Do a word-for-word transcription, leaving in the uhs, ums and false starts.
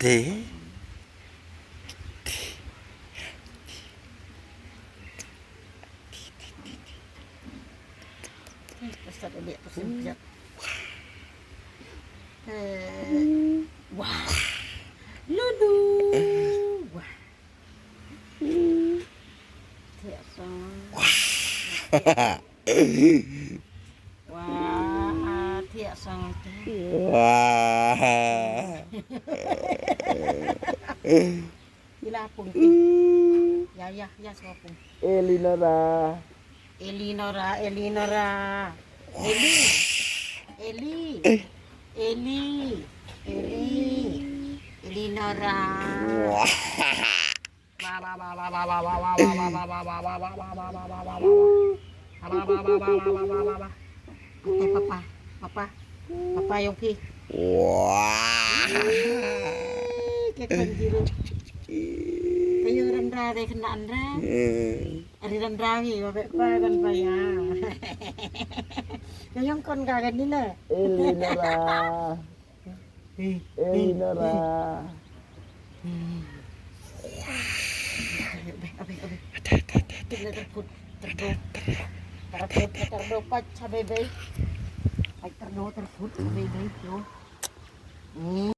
Te. Wah. Lulu. Wah. Thiah song. Wah, thiah song te. Wah. Ila pung. Ya, ya, ya, so pung. Elinora. Elinora, Elinora. Eli. Eli. Eli. Eli. Elinora. Wah. Ba, ba, ba, ba. Ba, ba, ba, ba, ba. Oke, papa. Papa. Papa, yong phi. Wah. Ih, ke kan jiru. Kayo randa de kena anda. Eh. Ari randa hi, ba be pa kan pa ya. Kayong kon ka kan ni na. Elinora. Hei, hei, Elinora. Hei. Abe, abe, abe. Tinggal terkut, terdo. Terdo, terdo, pacha bebe. Ai, terdo, terkut, bebe, yo. Hmm.